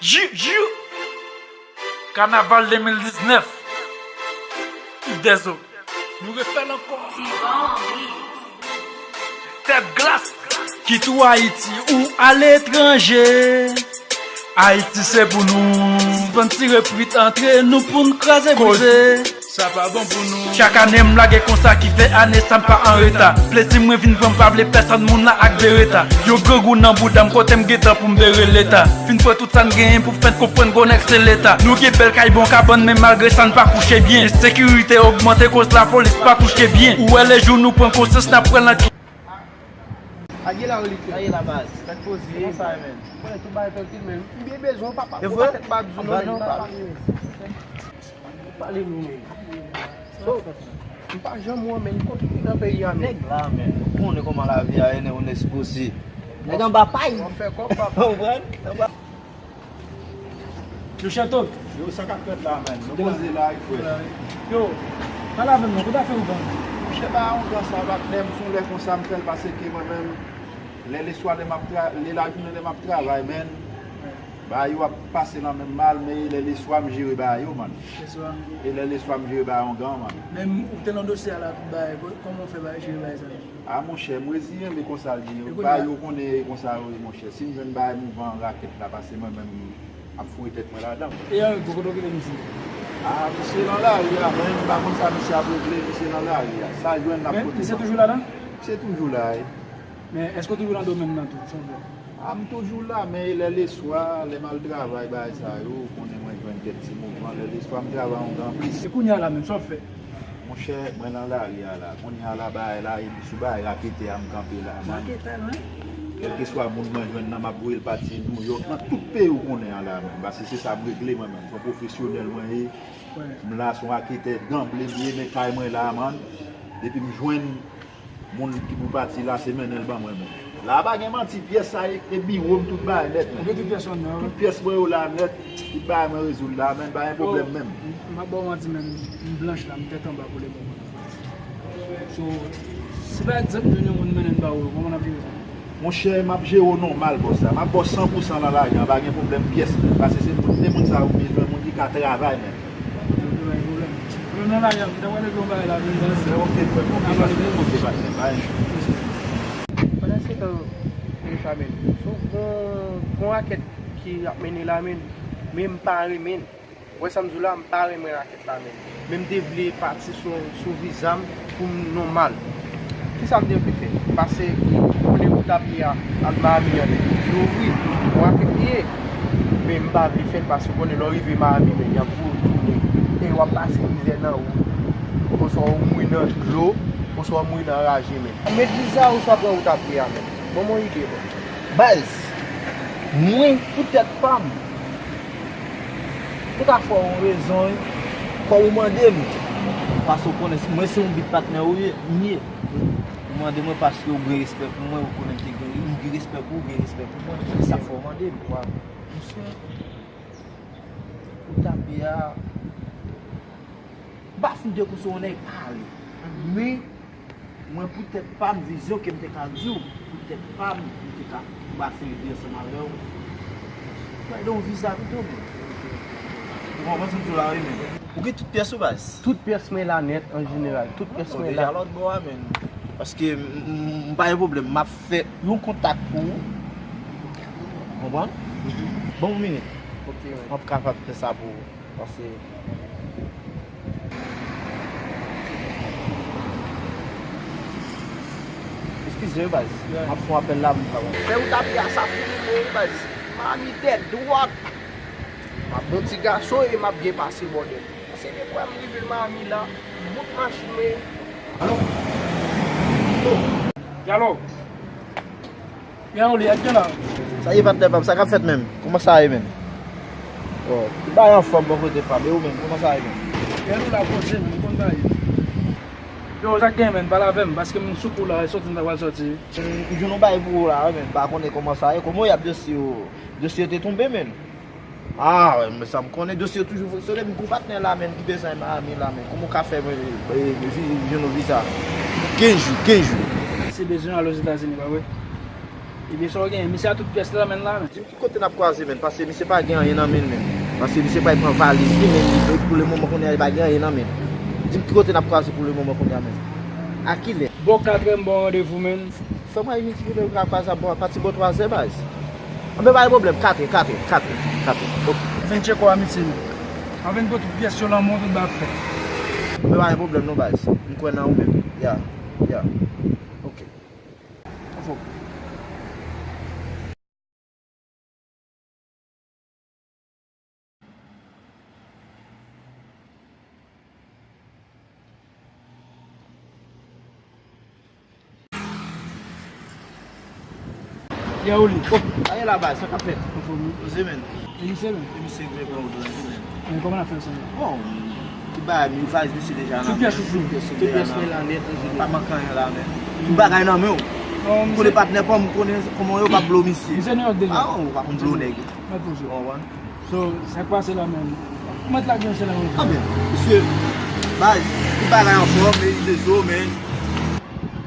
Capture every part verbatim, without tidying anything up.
Jou, jou! Kanaval de mil diznèf. Dezo. Nou refè l ankò. Tèt glas. Kit ou Ayiti ou aletranje, Ayiti se pou nou. Sispann tire prit antre nou pou n kraze brize. Sa pa bon pou nou. Chak ane m lage konsa ki fè ane sa m pa an reta. Plezi mwen vin pran m pa vle pèsonn moun la ak bereta. Yo grangou nan bouda m kote m gentan pou m bere leta. Fin fè tout sa n genyen pou fè n konprann gwo nèg se leta. Nou gen bèl kay bon kabann men malgre sa n pa kouche byen. Ensekirite ogmante koz lapolis pa kouche byen. Ou wè lejou nou pran konsyans n ap pran nan. Sa ye la, reliktè? Sa ye la, baz? Tèt poze. Kòman sa ye, menn? Mwen, tout bagay trankil, menn. M byen bezwen w, papa. E vre? Tèt baz ou non, menn. Pale nou, menn. So, m pa janm wè, menn. Kot ou nan peyi a, menn? Nèg la, menn. Ou konnen kòman lavi a ye, nèg, on espoze. Nèg anba pay. W ap fè kòb, papa. Ou konprann? Anba Yo, Chèto. Yo, sa k ap fèt la, menn? Nou poze la, wi, frè. Yo, pale avè m non, kote afè ougan? Monchè, pa ougan sa, patnè m, se yon lè konsa m fè l, paske mwen menm, lè leswa lè m ap tra-, lè lajounen lè m ap travay, menn, bagay yo ap pase nan men m mal, men lè leswa m jere bagay yo, man. Leswa. E lè leswa m jere bagay ougan, man. Men ou te nan dosye a la, tout bagay, kò-, kòman w fè bagay, jere bagay sa yo? A, monchè, m reziyen m, e konsa l ye. Bagay yo konnen e konsa yo ye, monchè. Si m jwenn bagay mouvan rakèt la, pase mwen menm, m ap foure tèt mwen ladan. E Henry, bò kote w kite misye? A, misye nan lari a, mwen menm m pa konn sa misye ap regle, misye nan lari a. Sa l jwenn l ap pote. Men misye toujou ladan? Misye toujou la, wi. Men èske w toujou nan domèn nan tou, sa w fè? A, m toujou la, men e lè leswa, lè m al travay, bagay sa yo, ou konnen mwen jwenn kèk ti mouvman, lè leswa m travay yon gran plis. E kounye a la menm, sa w ap fè? Monchè, mwen nan lari a la, kounye a la, bagay la, e sou bagay raketè a m kanpe la, man. Raketè, wi. Kèlkeswa moun mwen jwenn nan, m ap voye l pati Nouyòk, nan tout peyi ou konnen an la, man. Paske se sa m regle mwen menm, se yon pwofesyonèl mwen ye. Wi. M la, se yon raketè ganble m ye, men kay mwen la, man. Depi m jwenn moun ki pou pati la, se mennen l ban mwen menm. La pa gen manti, pyès sa e, e biwo m, tout bagay nèt, men. Ou gen tout pyès ou nan men w? Tout pyès mwen yo la nèt, tout bagay mwen rezoud la, men pa gen pwoblèm menm. M, m ap ba w manti, men m blanch la, m tèt anba pou lemoman. So, si pa egzanp, nou jwenn yon moun mennen l ba ou, kòman n ap jere sa? Monchè, m ap jere w nòmal, bòs la. M ap ba w san pou san nan lajan, pa gen pwoblèm pyès menm. Paske se moun, se moun sa yo m bezwen, moun ki ka travay menm. Yo, yo, yo, yo. Yo nan lari a, m ta pral regle yon bagay la, vin baz. Se oke, frè m, oke, pase, oke, pase, bay. Pandan se tan, Benjamin, se yon bon, bon rakèt ki ap mennen la, men, men m pa renmen l. Wè sa m di w la, m pa renmen rakèt la, men, men m te vle pati sou, sou viza m pou m nòmal. Kisa m te vle fè? Pase, konnen wout a pye a, al Miami an, li ouvri, w ap piye. Men m pa vle fè l paske w konnen lè w rive Miami, men y ap voye w tounen. E w ap pase mizè nan wout. Oswa w mouri nan dlo, oswa w mouri nan raje, men. Met viza oswa pran wout a pye a, men. Ban m yon ide, men. Baz, mwen, pou tèt pa m, m ka fè w rezon, wi. Fò w mande m. Paske w konnen, mwen se yon bit patnè ou ye, m ye. Ou mande mwen paske ou gen respè pou mwen, ou konnen m te gen, m gen respè pou ou, gen respè pou mwen. Se sa k fè w mande m. Monchè, ou tape a, m pa fin te konn se yon nèg pale. Men, mwen pou tèt pa m, vizyon ke m te ka di w, pou tèt pa m, m te ka pase ide ansanm avè w. Mwen de yon viza pito, men. Ou konprann sa m di w la, wi, men. Ou gen tout pyès ou, baz? Tout pyès mwen la nèt, an jeneral. Tout pyès mwen la. Bon, deja lòt bò a, men. Paske m, m, m pa gen pwoblèm. M ap fè yon kontak pou ou. Konprann? Ban m yon minit. Ok, wi. M ap kapab fè sa pou ou. Paske. Eskize, wi, baz. M ap fè yon apèl la, m pa wè. Fè ou tape a sa fini, wi, baz. Mami tèt dwòt. M ap bon ti gason e m ap byen pase bòdèl. Se de pwa m rive Miami la, bout machin mwen. Alo? Alo? Gen yon li ak gen la. Sa ye patnè pa m, sa k ap fèt menm? Kòman sa ye menm? Oh, tout bagay anfòm bò kote pa m, e ou menm, kòman sa ye menm? Gen nou la poze, nou konn bagay. Yo, sa k gen menm, pale avè m, paske m sou kou la, e sòti m ta pral sòti. M jwenn yon bagay pou ou la, menm, m pa konnen kòman sa ye, kòman y ap dosye yo? Dosye yo te tonbe menm. Ah, men sa m konnen, dosye yo toujou fonksyone, m gon patnè la, menm, ki bezwen al Miami la, menm. Kòman w ka fè, men, e, e, vi-, jwenn yon viza? Kenz jou, kenz jou. Se bezwen al Ozetazini, pa vre? Ebyen, sa w genyen? Misye a tout pyès li nan men l la, men. Di m ki kote n ap kwaze, menn, paske misye pa gen anyen nan men l, menn. Paske misye pral pran valiz li, men li, pou le moman kounye a, li pa gen anyen nan men l. Di m ki kote n ap kwaze pou le moman kounye a, menn. A kilè? Bò katrè m ba w randevou, menn. Fè m al midi kilè, m ka kwaze a bò, apati bò twazè, baz. Anben, pa gen pwoblèm, katrè, katrè, katrè, katrè. Ok. Vin tcheke w a midi, menn. Anben, m gen tout pyès yo lan men w, tout bagay fèt. Anben, pa gen pwoblèm, non, baz. M kwè nan ou menm. Ya, ya. Ok. Anfòm. Yo, Oli. Oh, aye la baz, sa k ap fèt? Anfòm, wi. Poze, menn. E misye, menn? E misye vle pran w dlo, menn. Men kòman n ap fè sa? Bon, tout bagay, m valiz misye deja nan men. Tout pyès ou sou. Tout pyès mwen la nèt, an jeneral. Pa manke anyen la, menn. Tout bagay nan men w. Konnen patnè pa m, konnen kòman yo pa blo misye. Misye Newyork deja. Ah, ou pa konn blo nèg. Mèt poze. Ou konprann? So, sa k pase la menm? Ou mèt lage yon sèl anlè. Anben, mesye, baz, tout bagay anfòm, men li dezo, men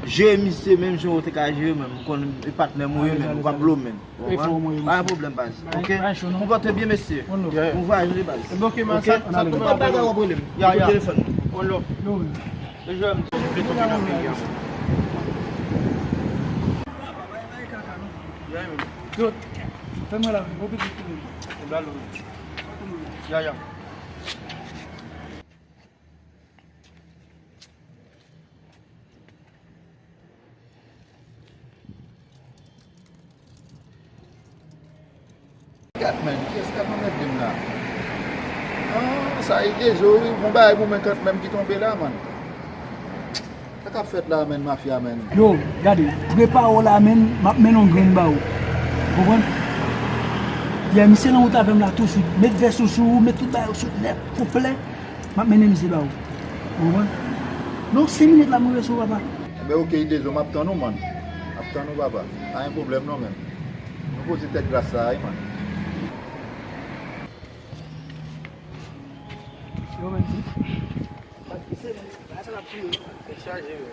jere misye menm jan ou te ka jere menm. Ou konn e patnè m ou ye, men ou pa blo menm. Ou konprann? Pa gen pwoblèm, baz. Ok? Konpòte byen, mesye. Bon vwayaj, wi, baz. Ok? Tout bagay w ap rele m. Ya, ya. Telefòn mwen. Yo, men. Mesye, m vle tonbe nan peyi a, man. Ya, men. Yo, fè mwen la, bon pitit. Ya, ya. Gad, menn, kiyès k ap anmède m la? Ah, sa e dezo, wi. Bon bagay pou mwen kant menm ki tonbe la, man. Sa k ap fèt la, menn, mafya, menn? Yo, gade, prepare w la, menn, m ap mennen yon grenn ba ou. Konprann? Yè, misye nan wout avè m la touswit. Met vès ou sou ou, met tout bagay ou sou nèt, konplè. M ap mennen misye ba ou. Ou konprann? Nan senk minit la, mwen resi w, papa. Enben, ok, Idezo, m ap tann ou, man. M ap tann ou, papa. Pa gen pwoblèm, non, menn. Nou poze tèt gras sa a, wi, man. Yo, menn, ti. Tèt chaje, wi.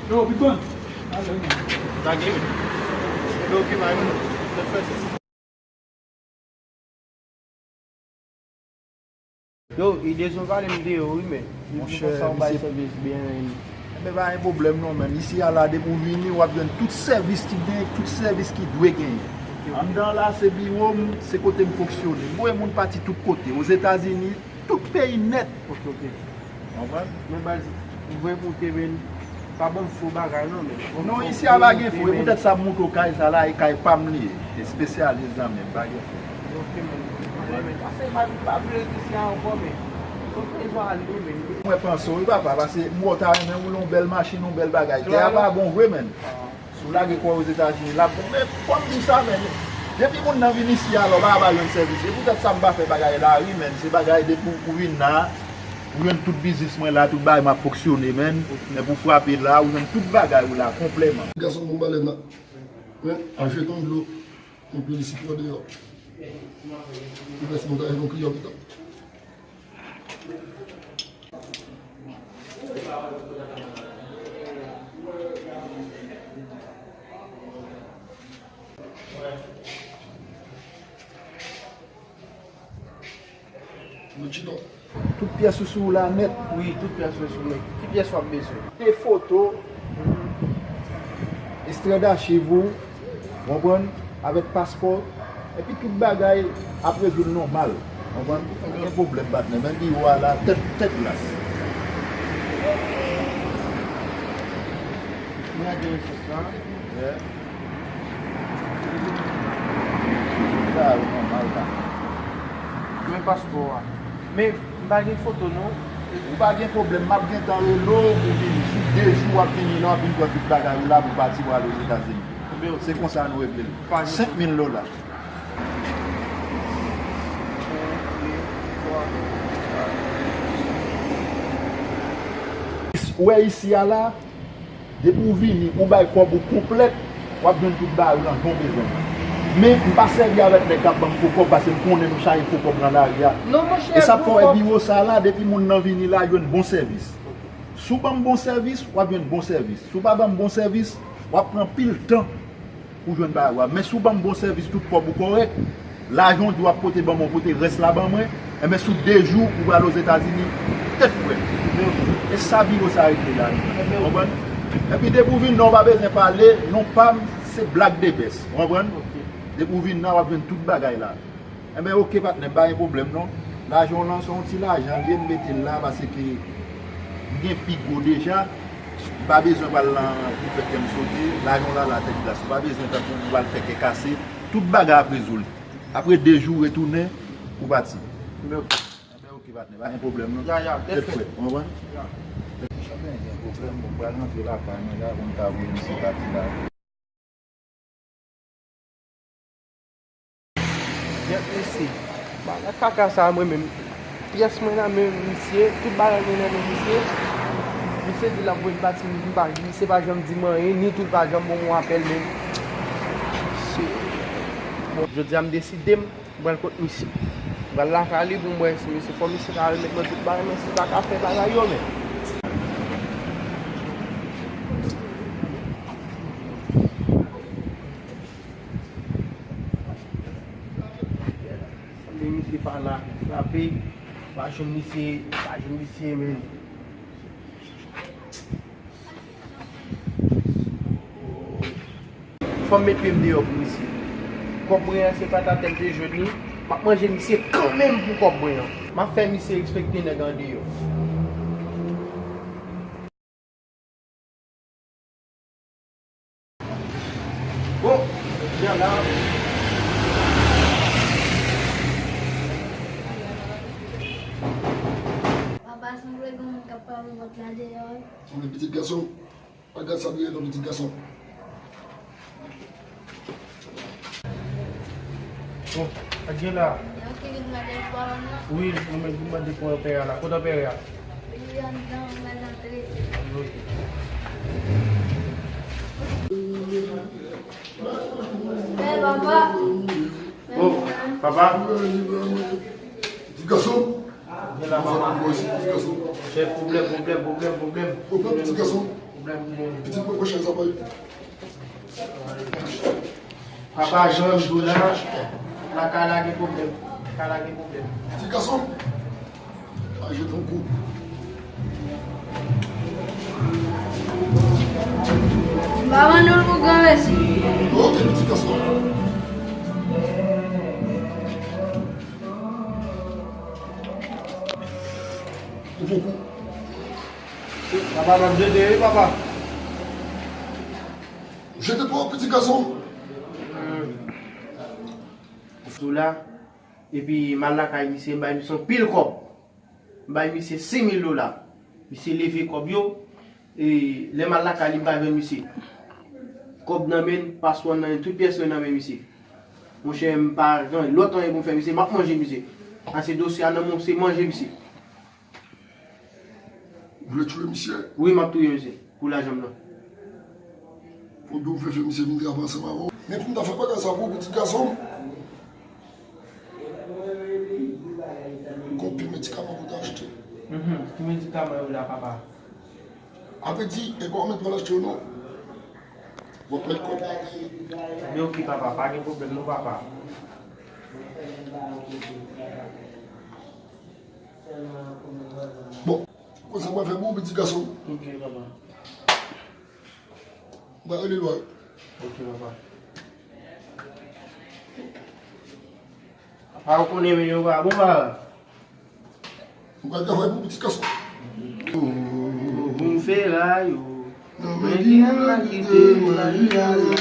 Yo, Big Man. Lage, wi. Yo, ok, man. Yo, Idezo pale m de yo, wi, men. Monchè, konsa w bay misye sèvis byen. Enben, pa gen pwoblèm non, menn. Isi a la, depi w vini, w ap jwenn tout sèvis ki gen, tout sèvis ki dwe genyen. Anndan la, se biwo m, se kote m fonksyone. M voye moun pati tout kote, Ozetazini, tout peyi nèt. Ok, ok. Konprann? Men baz, m vre pou te, men pa ban m fo bagay non, men. Non, isi a pa gen fo, e poutèt sa m montre w kay sa la, e kay pa m li ye. Espesyalis nan men, pa gen fo. Ok, men. Pase pa, pa vle di sa ankò, men. Mwen panse w, wi, papa, paske m wè w ta renmen woule yon bèl machin, yon bèl bagay. Tè a pa bon vre, menn. Si w lage kò w Ozetazini, l ap bon. Men, fò m di w sa, menn. Depi moun nan vin isi a, alò, pa, pa jwenn sèvis. E poutèt sa m pa fè bagay lari, menn. Se bagay depi w, ou vin la, ou jwenn tout biznis mwen la, tout bagay m ap fonksyone, menn. Lè pou frape la, ou jwenn tout bagay ou la, konplèman. Gason bon balèn la. Men, achte yon dlo, yon pil sitwon deyò. Ou fè si nou ta jwenn yon kliyan pita. Tout pyès ou sou ou la nèt? Wi, tout pyès mwen sou mwen. Ki pyès w ap bezwen? De foto, ekstrè dachiv ou, konprann? Avèk paspò, epi tout bagay ap rezoud nòmal. Konprann? Pa gen pwoblèm, patnè. Men biwo a la, tèt, tèt glas. Mwen gen resous la. Yeah. Sa yo nòmal la. Men paspò a. Men m pa gen foto non. Ou pa gen pwoblèm, m ap gentan rele w pou vini. Sou de jou w ap vini la, w ap vin pran tout bagay ou la pou pati pou ale Ozetazini. Se konsa nou regle l. Senk mil dola. Ou wè isi a la, depi w vini, ou bay kòb ou konplèt, w ap jwenn tout bagay ou lan jan w bezwen. Men, m pa sèvi avèk nèg k ap ban m fo kòb, paske m konnen m chaje fo kòb nan lari a. E sa k fè w wè biwo sa a la, depi moun nan vini la, jwenn bon sèvis. Si w ban m bon sèvis, w ap jwenn bon sèvis. Si w pa ban m bon sèvis, w ap pran pil tan pou jwenn bagay ou a. Men si w ban m bon sèvis, tout kòb ou kòrèk, lajan w di w ap pote ban mwen, w pote rès la ban mwen, enben sou de jou ou pral Ozetazini, tèt frèt. E sa biwo sa regle la, konprann? Epi depi w vin nan, w pa bezwen pale, non pa m, se Black the Best, konprann? Depi w vin nan, w ap jwenn tout bagay la. Enben, oke, patnè, m pa gen pwoblèm, non. Lajan w lan, se yon ti lajan l ye, m mete l la, paske m gen pi gwo deja. M pa bezwen pral nan pou fè kè m sote. Lajan w la, la tèt glas. M pa bezwen tankou m pral fè kè kase. Tout bagay ap rezoud. Apre de jou, retounen, ou pati. Enben, oke, patnè, pa gen pwoblèm, non. Ya, ya, tèt frèt, ou konprann? Ya. Chanpyon gen pwoblèm, bon, m pral rantre lakay mwen la, pou m ta voye misye pati la. Yèt mesye, bagay kaka sa a mwen menm. Pyès mwen nan men misye, tout bagay mwen nan men misye. Misye di l ap voye m pati, m pa, misye pa janm di m anyen, ni tou l pa janm ban m yon apèl menm. Bon, jodi a m deside m pral kot misye. M pral lakay li pou m wè si misye, fò misye ka remèt mwen tout bagay mwen, si l pa ka fè bagay yo, men. Sanble misye pa la, frape, pa jwenn misye, pa jwenn misye, men. Fò m met pye m deyò pou misye. Kòb mwen an, se pa t atè m te jwenn li. M ap manje misye kanmenm pou kòb mwen an. M ap fè misye respekte nèg andeyò. Bon, jan la. Papa, sanble gen moun k ap pale vòt la deyò wi. Sanble pitit gason. Pa gad sa m ye non, pitit gason. Bon, sa k gen la? Yon ki vin mande pou papa m nan. Wi, mwen menm vin mande pou anpè a la. Kote anpè a? Li anndan, mwen antre. Men papa. Oh, papa. Ti gason. Gen la, papa. Ti gason. Chèf, pwoblèm, pwoblèm, pwoblèm, pwoblèm. Pwoblèm, ti gason. Pwoblèm, pwoblèm. Pitit mwen, pran chèz la, bay. Papa, jan m di w la, lakay la gen pwoblèm. Lakay la gen pwoblèm. Ti gason. Aje tankou. M pa vann ou l pou granmesi. Ok, pitit gason. Ou poko. Papa, m ap jete wi, papa. Jete twòp, pitit gason. Sou la, epi m al lakay misye, m bay misye yon pil kòb. M bay misye senk mil dola. Misye leve kòb yo. E lè m al lakay li, m pa jwenn misye. Kòb nan men l, paspò nan men l, tout pyès mwen nan men misye. Monchè, m pa gen lòt anyen pou m fè misye, m ap manje misye. Pase dosye a nan men w, se manje misye. Ou vle touye misye? Wi, m ap touye misye pou lajan m nan. Fò w di w vle fè misye vin travay ansanm avè w. Men pou m ta fè bagay sa pou pitit gason m. Gon pil medikaman pou ta achte. Mhm. Ki medikaman yo la, papa? A vle di, e pa ou menm pral achte yo non. W ap met kòb la. Men oke, papa, pa gen pwoblèm non, papa. Bon, konsa mwen fè pou ou, pitit gason. Ok, papa. Mwen rele lwa. Ok, papa. A, ou konnen men yo pa bon, papa. Ou ka travay pou pitit gason. Pou m fè la yo. Mwen ki renmen kite mari a la.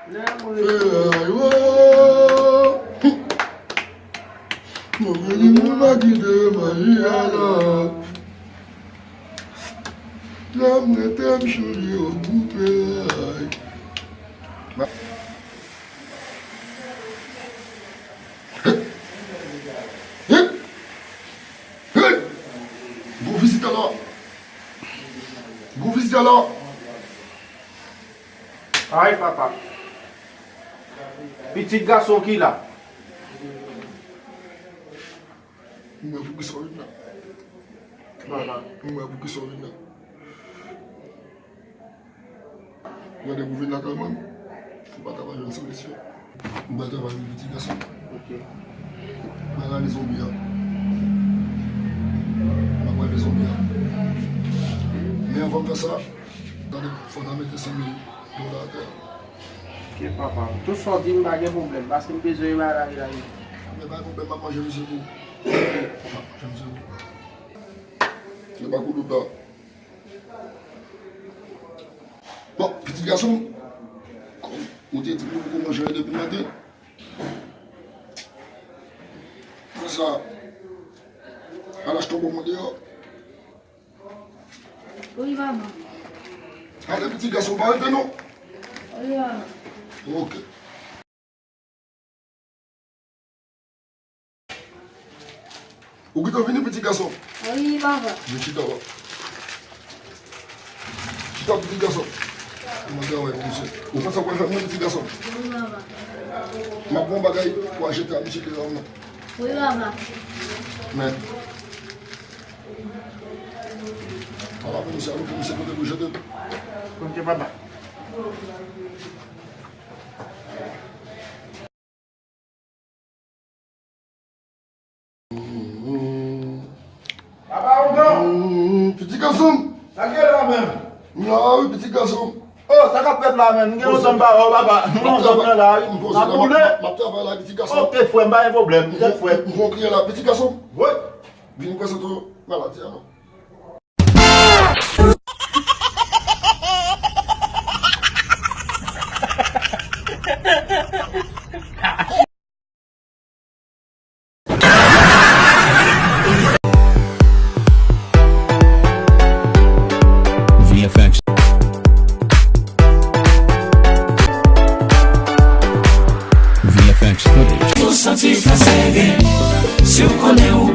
Fè la yo. Mwen ki renmen kite mari a la. Lè m rete m chanje yo koupe la. Hey! Hey! Gwo vizitè la! Gwo vizitè la! Ay, papa! Pitit gason ki la? M wè pou kisa w vin la. Papa. M wè pou kisa w vin la. Gade pou vin lakay mwen, ou pa ta va jwenn solisyon. Ou pa ta va jwenn pitit gason. Ok. Mwen rale zonbi a. Mwen rale zonbi a. Men anvan m fè sa, gade, fò n al mete senk mil dola atè. Ok, papa. Tout sa w di m pa gen pwoblèm, paske m bezwen yon bagay la, wi. Men pa gen pwoblèm, m ap manje misye pou ou. M ap manje misye pou ou. Yo pa kou dout la. Bon, pitit gason, kòm ou te di m ou poko manje anyen depi maten, konsa, al achte yon bonbon deyò. Wi, papa. Ale, pitit gason, pa rete non. Wi, papa. Ok. Ou gentan vini, pitit gason? Wi, papa. Vin chita la. Chita, pitit gason. Mwen travay pou misye. Ou konn sa w pral fè mwen, pitit gason? Wi, papa. M ap pran yon bagay pou al jete a misye ki la nan. Wi, papa. Men. Ala pou misye, ala pou misye kote pou jete. Ok, papa. Papa, ou bon? Hmm, pitit gason m. Sa k gen la menm? M la wi, pitit gason m. Oh, sa k ap fèt la menm? M gen lontan m pa wè w, papa. M lontan m nan la wi. M poze la, m ap, m ap travay la, pitit gason m. Ok, frè m, pa gen pwoblèm. M fè frè. M pran kliyan la, pitit gason m. Wi. Vin prezante w maladi a non. V F X. V F X footage. Ou santi fransè gen, si w konnen ou